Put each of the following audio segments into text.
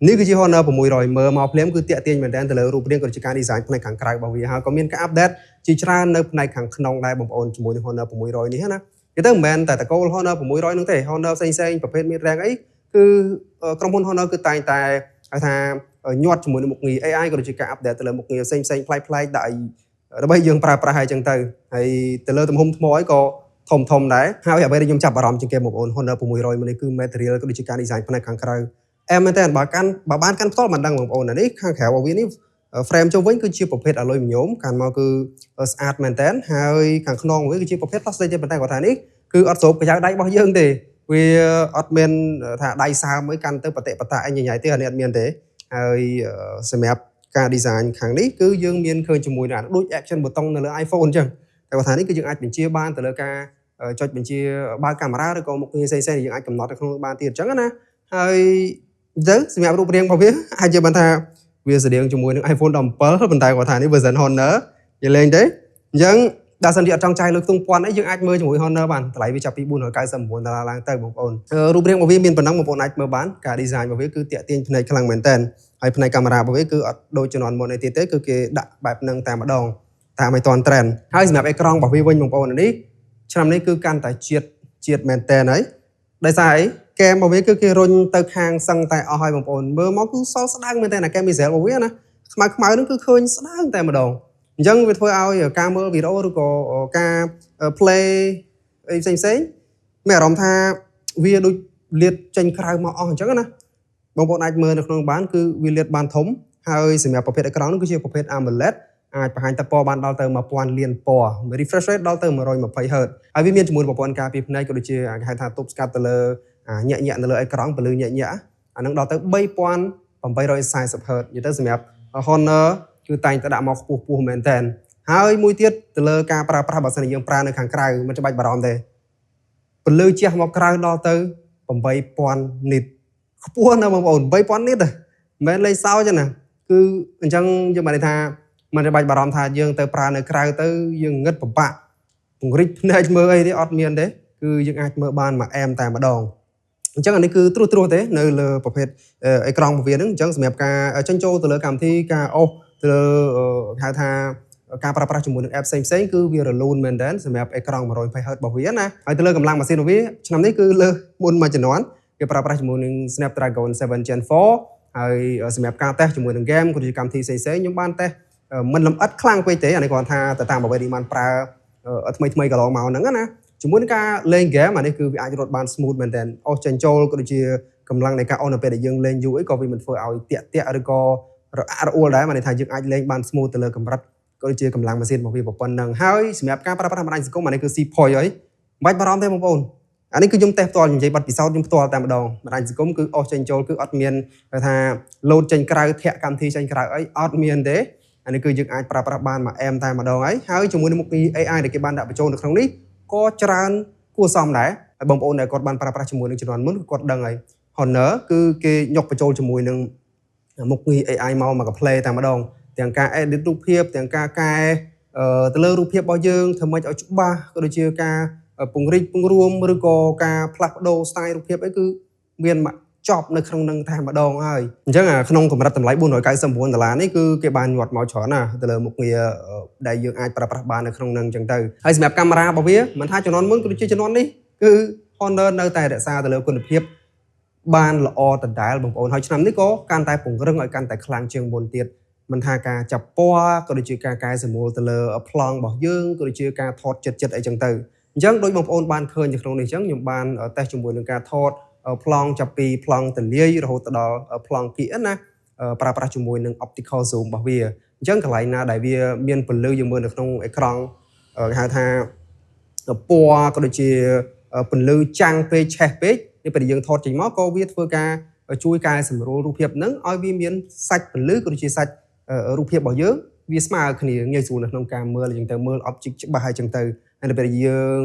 នេះគឺជា Honor 600មើលមកភ្លាមគឺតាក់ទាញមែនទែនទៅលើរូបរាងក៏ដូចជាការ design ផ្នែកខាងក្រៅរបស់វាហើយក៏មានការ update ជាច្រើននៅផ្នែកខាងក្នុងដែរបងប្អូនជាមួយនឹង Honor 600នេះណា។និយាយទៅមិនមែនតែត្រកូល Honor 600នោះទេ Honor ផ្សេងៗប្រភេទ mid range អីគឺក្រុមហ៊ុន Honor គឺតែងតែហៅថាញាត់ជាមួយនឹងមុខងារ AI ក៏ដូចជាការ update ទៅលើមុខងារផ្សេងផ្សេងប្លែកៗដាក់ឲ្យដើម្បីយើងប្រើប្រាស់ឲ្យចឹងទៅហើយទៅលើទំហំថ្មអីក៏ធំធំដែរហើយអ្វីដែលខ្ញុំចាប់អារម្មណ៍ជាងគេបងប្អូន Honor 600មួយនេះគឺ material ក៏ដូចជាការ design ផ្នែកខាងក្រៅអែមមែនតើបើកាន់បើបានកាន់ផ្ទាល់មិនដឹងបងប្អូនអានេះខាងក្រៅរបស់វានេះ frame ជុំវិញគឺជាប្រភេទ aluminum កាន់មកគឺស្អាតមែនតើហើយខាងខ្នងវាគឺជាប្រភេទ plastic ទេប៉ុន្តែគាត់ថានេះគឺអត់ស្រូបប្រយោជន៍ដៃរបស់យើងទេវាអត់មានថាដៃសើមអីកាន់ទៅបតិបតាអីញញ៉ៃទេអានេះអត់មានទេ។ហើយសម្រាប់ការ design ខាងនេះគឺយើងមានឃើញជាមួយនឹងដូច action button នៅលើ iPhone អញ្ចឹងតែគាត់ថានេះគឺយើងអាចបញ្ជាបានទៅលើការចុចបញ្ជាបើកកាមេរ៉ាឬក៏មុខងារផ្សេងៗដែលយើងអាចកំណត់នៅក្នុងបានទៀតអញ្ចឹងណា។ហើយទៅសម្រាប់រូបរាងរបស់វាអាចនិយាយបានថាវាស្តៀងជាមួយនឹង iPhone 17ប៉ុន្តែគាត់ថានេះ version Honor និយាយលេងទេអញ្ចឹងដល់សិនជាអត់ចង់ចាយលុយខ្ទង់ពាន់អីយើងអាចមើលជាមួយ Honor បានតម្លៃវាចាប់ពី499ដុល្លារឡើងទៅបងប្អូនរូបរាងរបស់វាមានប៉ុណ្ណឹងបងប្អូនអាចមើលបានការ design របស់វាគឺតាក់ទាញភ្នែកខ្លាំងមែនតើហើយផ្នែកកាមេរ៉ារបស់វាគឺអត់ដូចជំនាន់មុនអីទៀតទេគឺគេដាក់បែបហ្នឹងតែម្ដងតាមឲ្យទាន់ trend។ ហើយសម្រាប់អេក្រង់របស់វាវិញបងប្អូននេះឆ្នាំនេះគឺកាន់តែជាតិជាតិមែនតើហើយដោយសារអីគែមរបស់វាគឺគេរុញទៅខាងសឹងតែអស់ហើយបងប្អូនមើលមកគឺសល់ស្ដើងមែនតើអាគែម bezel របស់វាណាខ្មៅខ្មៅហ្នឹងគឺឃើញស្ដើងតែម្ដងអញ្ចឹងវាធ្វើឲ្យការមើលវីដេអូឬក៏ការ play អីផ្សេងផ្សេងមានអារម្មណ៍ថាវាដូចលាតចេញក្រៅមកអស់អញ្ចឹងណាបងប្អូនអាចមើលនៅក្នុងបានគឺវាលាតបានធំហើយសម្រាប់ប្រភេទអេក្រង់នោះគឺជាប្រភេទ AMOLED អាចបង្ហាញទឹកពណ៌បានដល់ទៅ1000លានពណ៌ refresh rate ដល់ទៅ 120 Hz ហើយវាមានជាមួយប្រព័ន្ធការពារភ្នែកក៏ដូចជាគេហៅថាទប់ស្កាត់ទៅលើញាក់ញាក់នៅលើអេក្រង់ពលឺញាក់ញាក់អានឹងដល់ទៅ3840 Hz។ និយាយទៅសម្រាប់ Honor គឺតែងតែដាក់មកខ្ពស់ខ្ពស់មែនតើហើយមួយទៀតទៅលើការប្រើប្រាស់បើសិនជាយើងប្រើនៅខាងក្រៅមិនច្បាច់បារម្ភទេពលឺជះមកក្រៅដល់ទៅ8000 nit ខ្ពស់ណាស់បងប្អូន8000 nit មិនមែនលេខសោចទេណា។គឺអញ្ចឹងយើងបានន័យថាមិនបាច់បារម្ភថាយើងទៅប្រើនៅក្រៅទៅយើងងឹតពិបាកពង្រីកភ្នែកមើលអីទេអត់មានទេគឺយើងអាចមើលបានមួយអែមតែម្ដងអញ្ចឹងអានេះគឺត្រួសត្រាសទេនៅលើប្រភេទអេក្រង់របស់វាហ្នឹងអញ្ចឹងសម្រាប់ការចេញចូលទៅលើកម្មវិធីការអូសទៅលើហៅថាការប្រើប្រាស់ជាមួយនឹង app ផ្សេងផ្សេងគឺវារលូនមែនតើសម្រាប់អេក្រង់ 120 Hz របស់វាណា។ហើយទៅលើកម្លាំងម៉ាស៊ីនរបស់វាឆ្នាំនេះគឺលើសមុនមួយជំនាន់គេប្រើប្រាស់ជាមួយនឹង Snapdragon 7 Gen 4ហើយសម្រាប់ការតេស្តជាមួយនឹង game ក៏ដូចជាកម្មវិធីផ្សេងៗខ្ញុំបានតេស្តមិនលម្អិតខ្លាំងពេកទេអានេះគ្រាន់ថាទៅតាមអ្វីដែលបានប្រើថ្មីថ្មីកន្លងមកហ្នឹងណាជាមួយនឹងការលេង game អានេះគឺវាអាចរត់បាន smooth មែនតើអូសចេញចូលក៏ដូចជាកម្លាំងនៃការអូសនៅពេលដែលយើងលេងយូរអីក៏វាមិនធ្វើឲ្យតាក់តាក់ឬក៏រអាក់រអួលដែរមានន័យថាយើងអាចលេងបាន smooth ទៅលើកម្រិតក៏ដូចជាកម្លាំងម៉ាស៊ីនរបស់វាប៉ុណ្ណឹងហើយសម្រាប់ការប្រើប្រាស់បណ្ដាញសង្គមអានេះគឺ C point ហើយមិនបាច់បារម្ភទេបងប្អូនអានេះគឺខ្ញុំតេស្តផ្ទាល់និយាយបទពិសោធន៍ខ្ញុំផ្ទាល់តែម្ដងបណ្ដាញសង្គមគឺអស់ចេញចូលគឺអត់មានថាលោតចេញក្រៅធាក់កម្មវិធីចេញក្រៅអីអត់មានទេអានេះគឺយើងអាចប្រើប្រាស់បានមួយអែមតែម្ដងហើយហើយជាមួយនឹងមុខងារ AI ដែលគេបានដាក់បញ្ចូលនៅក្នុងនេះក៏ច្រើនគួរសមដែរហើយបងប្អូនដែលគាត់បានប្រើប្រាស់ជាមួយនឹងជំនាន់មុនគាត់ដឹងហើយ Honor គឺគេញុកបញ្ចូលជាមួយនឹងមុខងារ AI មកមកកា play តែម្ដងទាំងការ edit រូបភាពទាំងការកែទៅលើរូបភាពរបស់យើងធ្វើម៉េចឲ្យច្បាស់ក៏ដូចជាការពង្រីកពង្រួមឬក៏ការផ្លាស់ប្ដូរ style រូបភាពអីគឺមានមកចប់នៅក្នុងនឹងតែម្ដងហើយអញ្ចឹងក្នុងកម្រិតតម្លៃ499ដុល្លារនេះគឺគេបានញាត់មកច្រើនណាស់ទៅលើមុខងារដែលយើងអាចប្រើប្រាស់បាននៅក្នុងនឹងអញ្ចឹងទៅហើយសម្រាប់កាមេរ៉ារបស់វាមិនថាជំនាន់មុនក៏ដូចជាជំនាន់នេះគឺ Honor នៅតែរក្សាទៅលើគុណភាពបានល្អដដែលបងប្អូនហើយឆ្នាំនេះក៏កាន់តែពង្រឹងឲ្យកាន់តែខ្លាំងជាងមុនទៀតមិនថាការចាប់ពណ៌ក៏ដូចជាការកែសម្រួលទៅលើប្លង់របស់យើងក៏ដូចជាការថតចិត្តចិត្តអីចឹងទៅអញ្ចឹងដូចបងប្អូនបានឃើញនៅក្នុងនេះអញ្ចឹងខ្ញុំបានតេស្តជាមួយនឹងការថតប្លង់ចាប់ពីប្លង់ទលាយរហូតដល់ប្លង់គៀកណាប្រើប្រាស់ជាមួយនឹង optical zoom របស់វាអញ្ចឹងកន្លែងណាដែលវាមានពន្លឺយើងមើលនៅក្នុងអេក្រង់គេហៅថាពណ៌ក៏ដូចជាពន្លឺចាំងពេកឆេះពេកនេះពេលយើងថតចេញមកក៏វាធ្វើការជួយកែសម្រួលរូបភាពហ្នឹងឲ្យវាមានសាច់ពន្លឺក៏ដូចជាសាច់រូបភាពរបស់យើងវាស្មើគ្នាងាយស្រួលនៅក្នុងការមើលអញ្ចឹងទៅមើល object ច្បាស់ហើយអញ្ចឹងទៅហើយនៅពេលយើង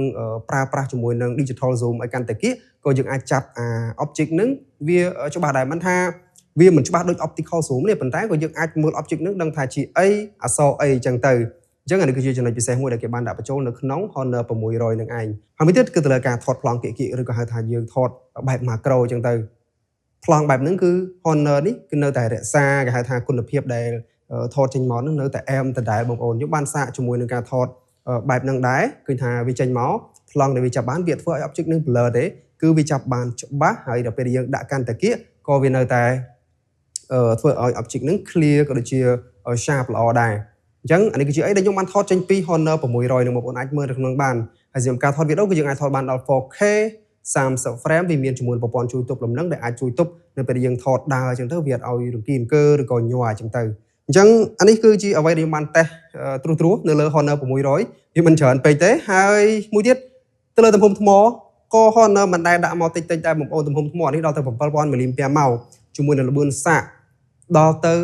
ប្រើប្រាស់ជាមួយនឹង digital zoom ឲ្យកាន់តែគៀកក៏យើងអាចចាប់អា object ហ្នឹងវាច្បាស់ដែរមិនថាវាមិនច្បាស់ដូច optical zoom ទេប៉ុន្តែក៏យើងអាចមើល object ហ្នឹងដឹងថាជាអីអក្សរអីអញ្ចឹងទៅអញ្ចឹងអានេះគឺជាចំណុចពិសេសមួយដែលគេបានដាក់បញ្ចូលនៅក្នុង Honor 600នឹងឯងហើយមួយទៀតគឺទៅលើការថតប្លង់គៀកៗឬក៏ហៅថាយើងថតបែប macro អញ្ចឹងទៅ។ ប្លង់បែបហ្នឹងគឺ Honor នេះគឺនៅតែរក្សាគេហៅថាគុណភាពដែលថតចេញមកហ្នឹងនៅតែអែមដដែលបងប្អូនខ្ញុំបានសាកជាមួយនឹងការថតបែបហ្នឹងដែរឃើញថាវាចេញមកប្លង់ដែលវាចាប់បានវាធ្វើឲ្យ object នឹង blur ទេគឺវាចាប់បានច្បាស់ហើយដល់ពេលយើងដាក់កាន់តែគៀកក៏វានៅតែធ្វើឲ្យ object ហ្នឹង clear ក៏ដូចជា sharp ល្អដែរអញ្ចឹងអានេះគឺជាអីដែលខ្ញុំបានថតចេញពី Honor 600នឹងបងប្អូនអាចមើលនៅក្នុងបានហើយសម្រាប់ការថតវីដេអូគឺយើងអាចថតបានដល់ 4K 30 frame វាមានជាមួយប្រព័ន្ធជួយទប់លំនឹងដែលអាចជួយទប់នៅពេលដែលយើងថតដើរអញ្ចឹងទៅវាអត់ឲ្យរង្គីរង្គើឬក៏ញ័រអញ្ចឹងទៅអញ្ចឹងអានេះគឺជាអ្វីដែលខ្ញុំបានតេស្តត្រួសត្រាសនៅលើ Honor 600វាមិនច្រើនពេកទេហើយមួយទៀតទៅលើទំហំថ្មក៏ Honor មិនដែលដាក់មកតិចតិចតែបងប្អូនទំហំថ្មនេះដល់ទៅ7000មីលីអាំពែមកជាមួយនឹងល្បឿនសាកដល់ទៅ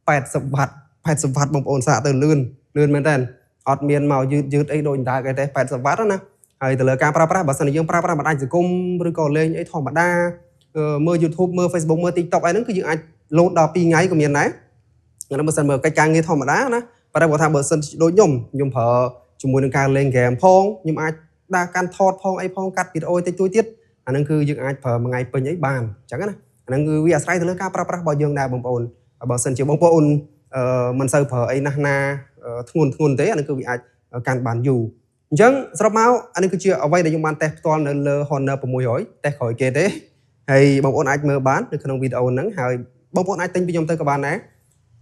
80វ៉ាត់80វ៉ាត់បងប្អូនសាកទៅលឿនលឿនមែនតើអត់មានមកយឺតយឺតអីដូចដើកអីទេ80វ៉ាត់ណាហើយទៅលើការប្រើប្រាស់បើសិនជាយើងប្រើប្រាស់បណ្ដាញសង្គមឬក៏លេងអីធម្មតាមើល YouTube មើល Facebook មើល TikTok អីហ្នឹងគឺយើងអាចលោតដល់2ថ្ងៃក៏មានដែរហ្នឹងបើសិនមើលកិច្ចការងារធម្មតាណាប៉ុន្តែបើថាបើសិនដូចខ្ញុំខ្ញុំប្រើជាមួយនឹងការលេងហ្គេមផងខ្ញុំអាចដើរកាន់ថតផងអីផងកាត់វីដេអូតិចតួចទៀតអាហ្នឹងគឺយើងអាចប្រើមួយថ្ងៃពេញអីបានអញ្ចឹងណាអាហ្នឹងគឺវាអាស្រ័យទៅលើការប្រើប្រាស់របស់យើងដែរបងប្អូនបើសិនជាបងប្អូនអឺមិនសូវប្រើអីណាស់ណាធ្ងន់ធ្ងន់ទេអាហ្នឹងគឺវាអាចកាន់បានយូរអញ្ចឹងសរុបមកអានេះគឺជាអ្វីដែលខ្ញុំបានតេស្តផ្ទាល់នៅលើ Honor 600តេស្តក្រោយគេទេហើយបងប្អូនអាចមើលបាននៅក្នុងវីដេអូហ្នឹងហើយបងប្អូនអាចទិញពីខ្ញុំទៅក៏បានដែរ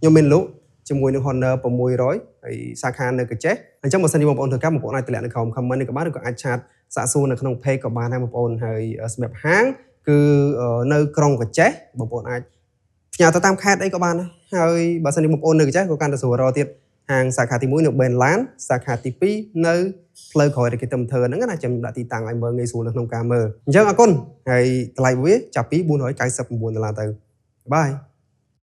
ខ្ញុំមានលក់ជាមួយនឹង Honor 600ហើយសាខានៅក្រចេះអញ្ចឹងបើសិនជាបងប្អូនធ្វើការបងប្អូនអាចទម្លាក់នៅក្រោម comment នេះក៏បានឬក៏អាច chat សាកសួរនៅក្នុង page ក៏បានដែរបងប្អូនហើយសម្រាប់ហាងគឺនៅក្រុងក្រចេះបងប្អូនអាចផ្ញើទៅតាមខេត្តអីក៏បានដែរហើយបើសិនជាបងប្អូននៅក្រចេះក៏កាន់តែស្រួលរកទៀតហាងសាខាទី1នៅបេនឡានសាខាទី2នៅផ្លូវក្រោយដែលគេទៅធ្វើហ្នឹងណាចាំដាក់ទីតាំងឲ្យមើលងាយស្រួលនៅក្នុងការមើលអញ្ចឹងអរគុណហើយតម្លៃវាចាប់ពី499ដុល្លារទៅbye.